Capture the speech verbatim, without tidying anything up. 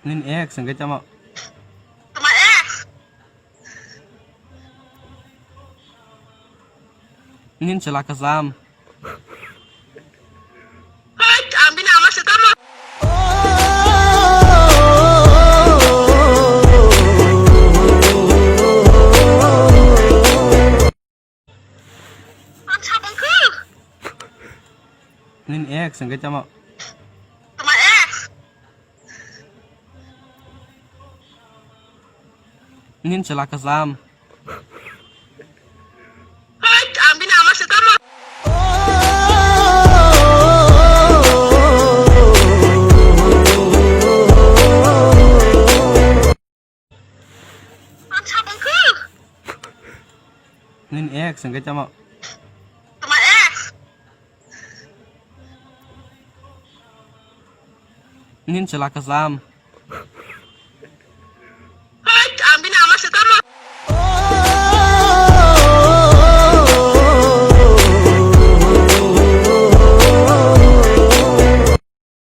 Nini ex hwnkhe tamo? Tamo ex? Nini chwla kwcham. Hait, ang bini ama se tamo? Ang sabang khe? Nini ex hwnkhe tamo? Tamo ex? Nini chwla kwcham. Hait, ang bini ama se tamo? Ang sabang khe? Nini ex hwnkhe tamo? Tamo ex? Nini chwla kwcham.